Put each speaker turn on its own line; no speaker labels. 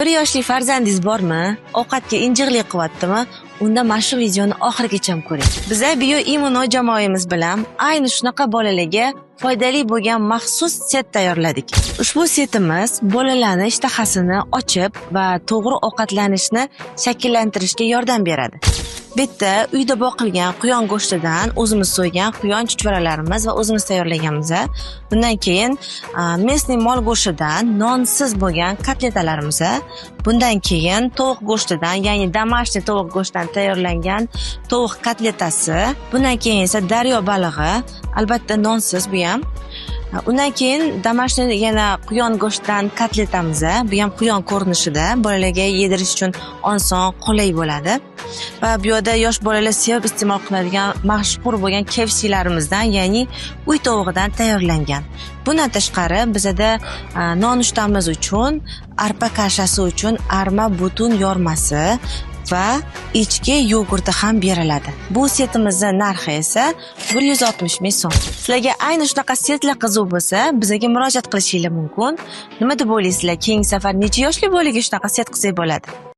1 yoshli farzandingiz bormi? Ovqatga injiqlik qilyaptimi? Unda mana shu videoni oxirigacha ko'ring. Biza Bio Immuno jamoamiz bilan ayni shunaqa bolalarga foydali bo'lgan maxsus set tayyorladik. Ushbu setimiz bolalarni ishtahasini ochib va to'g'ri ovqatlanishni shakllantirishga yordam beradi. Bitta uyda boqilgan quyon go'shtidan o'zimiz so'ygan quyon chuchvaralarimiz va o'zimiz tayyorlaganmiz. Bundan keyin местный mol go'shtidan nonsiz bo'lgan kotletalarimiz. Bundan keyin tovuq go'shtidan, ya'ni домашний tovuq go'shtidan tayyorlangan tovuq kotletasi. Bundan keyin esa daryo balig'i, albatta nonsiz bu ham. Undan keyin домашний yana quyon go'shtidan kotletamiz. Bu ham quyon ko'rinishida, bolalarga yedirish uchun oson, qulay bo'ladi. Va bu yerda yosh bolalar sevib iste'mol qiladigan mashhur bo'lgan KFClarimizdan, ya'ni uy tovug'idan tayyorlangan. Bundan tashqari bizada nonushtamiz uchun arpa kashasi uchun arma butun yormasi va echki yogurti ham beriladi. Bu setimizni narxi esa 160 ming so'm. Sizlarga ayni shunaqa setlar qiziq bo'lsa, bizga murojaat qilishinglar mumkin. Nima deb o'ylaysizlar? Keyingi safar necha yoshli bolaga shunaqa set qilsak bo'ladi?